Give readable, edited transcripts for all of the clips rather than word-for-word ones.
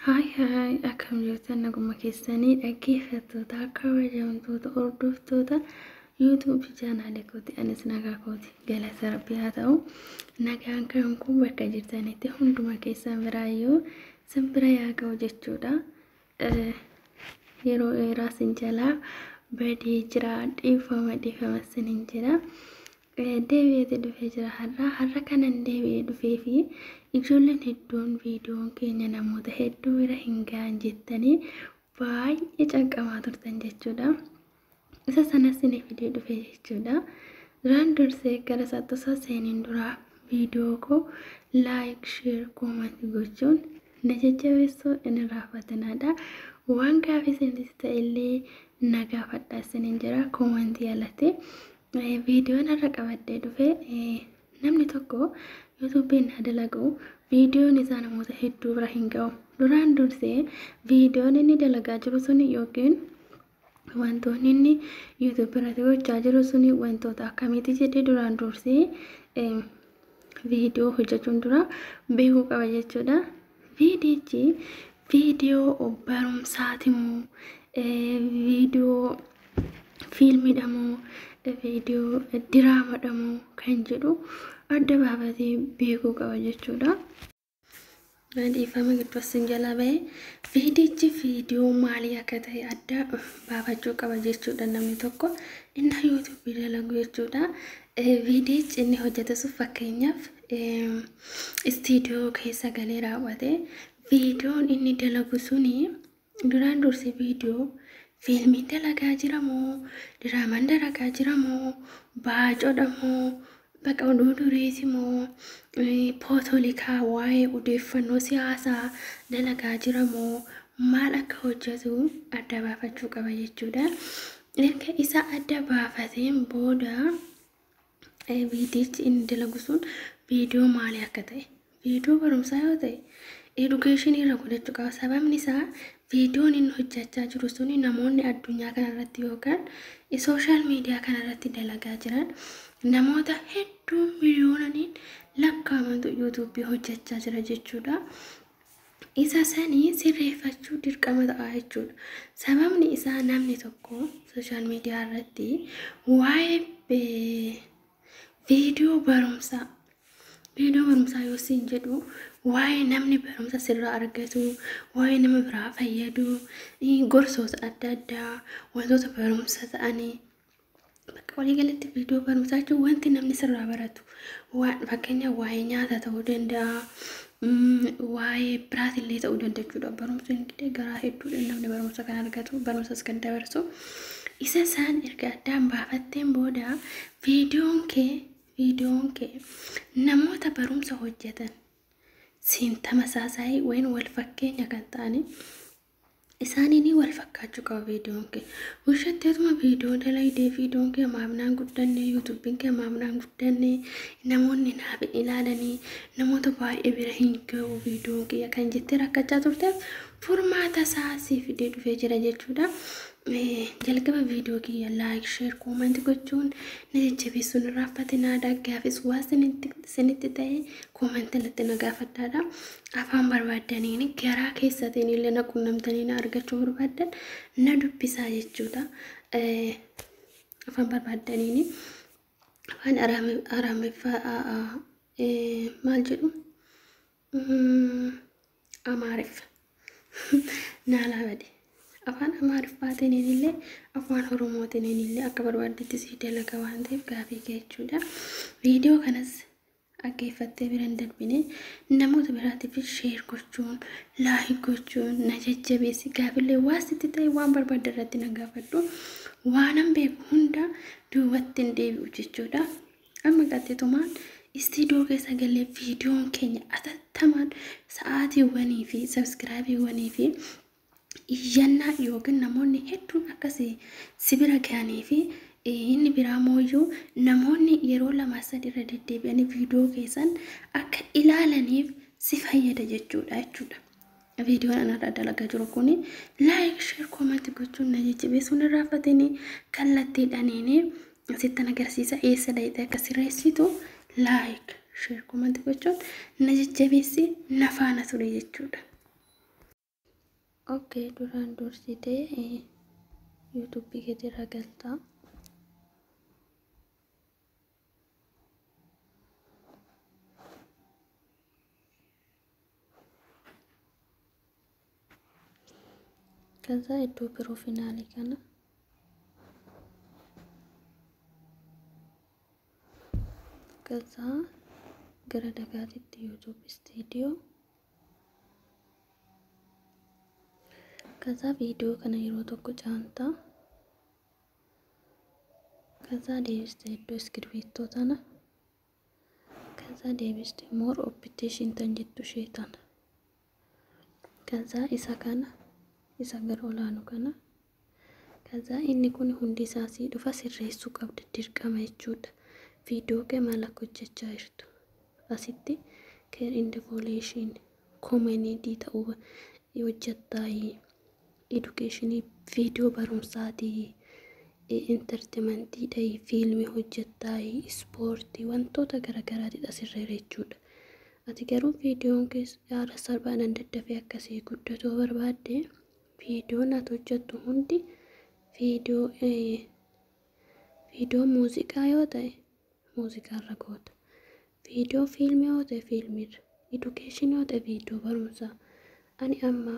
Hi hi, akkam jirtan? Naguma keessanii? Dhaggeeffattoota, kabajamtoota, hordoftoota YouTube chaanaalee kooti, anis nagaa kooti, galata Rabbii haa ta'u. Nagaan kan kun bakka jirtanitti hunduma keessan biraayyuu simbira yaa ga'u jechuudha. Yeroo dheeraa sin jalaa badee jira, dhiifama dhiifama sinin jira. Deebi'eeti dhufee jira har'a. Har'a kanan deebi'ee dhufee fi ijoolleen hedduun viidiyoon keenya namoota hedduu bira hin ga'an jettanii baay'ee canqamaa turtan jechuudha. Isa sanas isin fidee dhufe jechuudha. Duraan dursee gara saxxusaa seeniin duraa viidiyoo koo like, share, comment gochuun na jajjabeessuu hin irraanfatinaadha. Waan gaafii isinitti ta'e illee na gaafadhaa isiniin jira koomantii alatti. Viidiyoon har'a qabadhee dhufe, namni tokko yuutuubiin na dalagu viidiyoon isaa namoota hedduu bira hin ga'u. Duraan dursee viidiyoon inni dalagaa jiru suni yookiin wantoonni inni yuutuubii irratti gochaa jiru suni wantoota akkamiiti jedhee duraan dursee viidiyoo hojjechuun dura beekuu qaba jechuudha. Viidiyichi viidiyoo barumsaati moo, viidiyoo fiilmiidha moo, viidiyoo diraamadha moo kan jedhu adda baafatee beekuu qaba jechuudha. Dhiifama, gidduu asin jalaa bahee. Viidiyichi viidiyoo maalii akka ta'e adda baafachuu qaba jechuudha namni tokko inni yuutuubii dalagu jechuudha. Viidiyichi inni hojjete sun fakkeenyaaf istiidiyoo keessa galee raawwate, viidiyoon inni dalagu suni duraan dursee viidiyoo fiilmii dalagaa jira moo, diraamaan dalagaa jira moo, baacoodha moo, bakka oduu duriiti moo, pootolikaa waa'ee odeeffannoo siyaasaa dalagaa jira moo, maal akka hojjetu adda baafachuu qaba jechuudha. Erga isa adda baafateen booda viidiyichi inni dalagu sun viidiyoo maalii akka ta'e, viidiyoo barumsaa yoo ta'e edukeeshinii irra godhachuu qaba. Sababni isaa viidiyoon inni hojjechaa jiru suni namoonni addunyaa kanarratti yookaan sooshaal miidiyaa kanarratti dalagaa jiran namoota hedduu miliyoonaniin lakkaa'amantu yuutuubii hojjechaa jira jechuudha. Isa sanii sirreeffachuu dirqama ta'a jechuudha. Sababni isaa namni tokko sooshaal miidiyaa irratti waa'ee viidiyoo barumsaa, viidiyoo barumsaa yoo siin jedhu, waa'ee namni barumsa sirraa argatu, waa'ee nama biraa fayyadu, gorsoota adda addaa, wantoota barumsa ta'anii, bakka waliigalatti viidiyoo barumsaa jechuun wanti namni sirraa baratu, waan fakkeenyaaf waa'ee nyaata ta'uu danda'a, waa'ee biraatillee ta'uu danda'a jechuudha. Barumsa garaa hedduudha namni barumsa kan argatu, barumsas kan dabarsu. Isa isaan erga addaan baafatteen booda viidiyoon kee namoota barumsa hojjetan siin tamasaasaayii wayin wal fakkeenya kan ta'anii isaaniin wal fakkaachuu qaba viidiyoon kee. Hojjetteetuma viidiyoo dalagdee viidiyoon kee maamnaan guddanne, yuutuubiin kee maamnaan guddanne, namoonni naaf hin ilaalanii, namoota baay'ee bira hin ga'u viidiyoon kiyya kan jettee rakkachaa turteef furmaata isaa sii fidee dhufee jira jechuudha. Jalqaba viidiyoo kiyya like, share, comment gochuun na jajjabeessuun irraanfatinaa. Gaafis waa isinitti ta'e koomantii irratti na gaafadhaadha. Afaan barbaaddaniin garaa keessatiin illee na quunnamtanii na argachuu barbaaddan na dubbisaa jechuudha. Afaan barbaaddaniin, afaan Araamiffaa maal jedhu, Amaariffa naalaa bade. Afaan Amaariffaatiin illee afaan Oromootiin illee akka barbaaddetti sii dalaga waan ta'eef gaafii kee jechuudha. Viidiyoo kanas dhaggeeffattee bira hin darbine, namoota biraatiif share gochuun, like gochuun na jajjabeessi. Gaafillee waa sitti ta'e waan barbaadde irratti na gaafadhu. Waanan beeku hunda duubatti hin deebi'u jechuudha. Amma qaxxitumaan istiidiyoo keessa galee viidiyoon keenya atattamaan sa'aatiiwwanii fi sabskiraabiiwwanii fi iyyannaa yookiin namoonni hedduun akkasii si bira ga'anii fi inni biraa mooyyuu namoonni yeroo lama sadi irra deddeebi'anii viidiyoo keessan akka ilaalaniif si fayyada jechuudha. Viidiyoon anarra dalagaa jiru kuni like, share, comment gochuun na jajjabeessuun irraanfatanii. Kallattiidhaaniin sittan agarsiisa eessa dhayitee akka sirreessitu. Like, share, comment gochuun na jajjabeessi, na faana ture jechuudha. Okay, duraan dursitee yuutuubii keetirra galtaa. ከዛ iddoo piroofinaalii kana ከዛ gara dagaatitti YouTube Studio, ከዛ viidiyoo kana yeroo tokko caantaa, ከዛ deebiste iddoo iskirbiittoo tana, ከዛ deebiste more option tan jettu ishee tana, ከዛ isa kana isa gara olaanu kana, ከዛ inni kun hundi isaa sii dhufa, sirreessuu qabda dirqama jechuudha. Viidiyoo kee maal akka hojjechaa jirtu asitti care in devolution, comedy ta'uu hojjettaayii, educationii, viidiyoo barumsaatii, entertainmentiidha, fiilmii hojjettaayii, ispoortii, wantoota garagaraatidha sirreera jechuudha. Ati garuu viidiyoon kee haala salphaadhaan daddafee akkasii guddatuu barbaadde, viidiyoon ati hojjettu hundi viidiyoo muuziqaa yoo ta'e muuziqaarra goota. Viidiyoo fiilmii yoo ta'e fiilmiirra. Educationii yoo ta'e viidiyoo barumsaa. Ani amma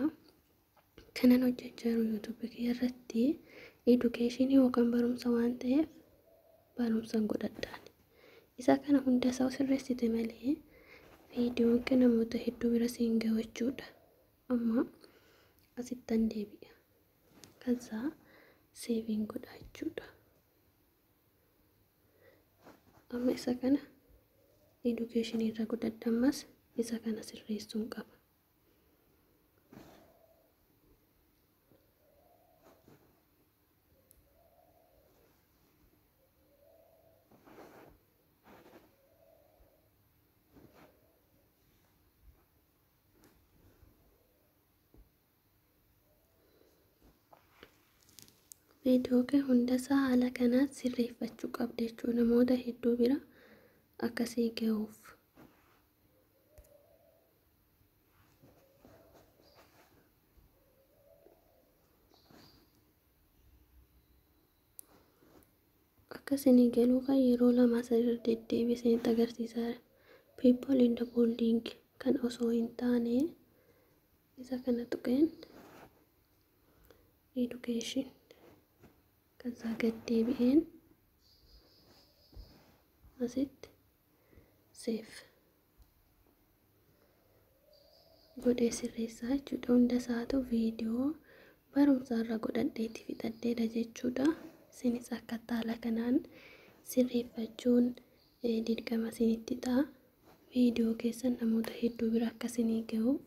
kanan hojjechaa jiru yuutuubii kiyya irratti educationii yookaan barumsa waan ta'eef barumsan godhadhaan. Isa kana hunda isaa sirreessite malee viidiyoon kee namoota hedduu bira siin gahu jechuudha. Amma asittan deebi'a. ከዛ saveiin godha jechuudha. Amma isa kana educationii irra godhadha, ammas isa kana sirreessuun qaba. Viidiyoo kee hundasaa haala kanaan sirreeffachuu qabda jechuudha, namoota hedduu bira akkasii gahuuf. Akka isinii galuu kan yeroo lama sirra deddeebi'ee isinitti agarsiisaa. People in the building kan osoo hin taane isa kana tuqeen education, ከዛ gad deebi'een asitti save godhee sirreessaa jechuudha. Hunda isaatu viidiyoo barumsaarra godhadheetti fixadheedha jechuudha. Isinis akka haala kanaan sirreeffachuun dirqama isinitti ta'a. Viidiyoo keessan namoota hedduu bira akka isinii gahuuf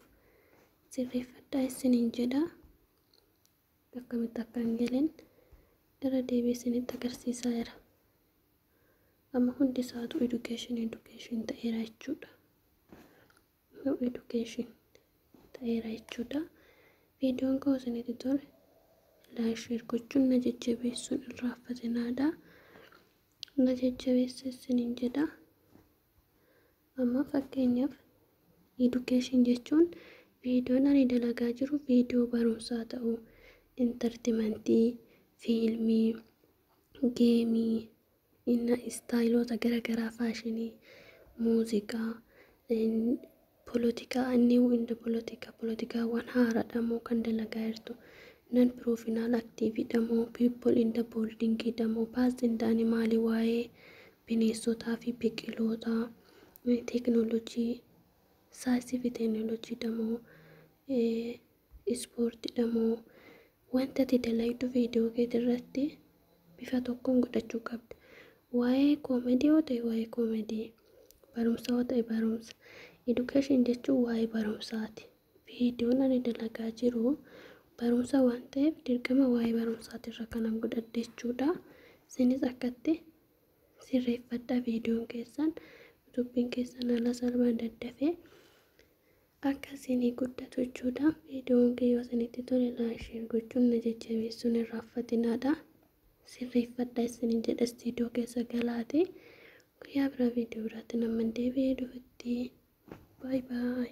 sirreeffadhaa isiniin jedha. Akkamitti akka hin galeen irra deebi'ee isinitti agarsiisaa jira. Amma hundi isaatu education education ta'eera jechuudha. Education ta'eera jechuudha. Viidiyoon koo isinitti tole like, share gochuun na jajjabeessuun irraanfatinaadha. Na jajjabeessa isiniin jedha. Amma fakkeenyaaf education jechuun viidiyoon ani dalagaa jiru viidiyoo barumsaa ta'uu, entertainmentii, fiilmii, gameii, inna styleoota garaagaraa, fashionii, muuziqaa, poolitikaa, new in the poolitikaa, poolitikaawwan haaraadha moo kan dalagaa jirtu, non professional activityidha moo, people in the buildingiidha moo, pets in the animalii, waa'ee bineensotaa fi biqilootaa, teekinooloojii, saayinsii fi teekinooloojiidha moo, ispoortiidha moo, wanta ati dalagdu viidiyoo keetii irratti bifa tokkoon godhachuu qabda. Waa'ee comedy yoo ta'e waa'ee comedy, barumsa yoo ta'e barumsa. Education jechuun waa'ee barumsaati. Viidiyoon ani dalagaa jiru barumsa waan ta'eef dirqama waa'ee barumsaatirra kanan godhadhe jechuudha. Isinis akkatti sirreeffadhaa, viidiyoon keessan, yuutuubiin keessan haala salphaan daddafee akka isinii guddatu jechuudha. Viidiyoon kee yoo isinitti tole like, share gochuun na jajjabeessuun irraanfatinaadha. Sirreeffadhaa isiniin jedha, istiidiyoo keessa galaati. Guyyaa biraa viidiyoo biraatti nama deebi'ee dhufutti. Bye bye.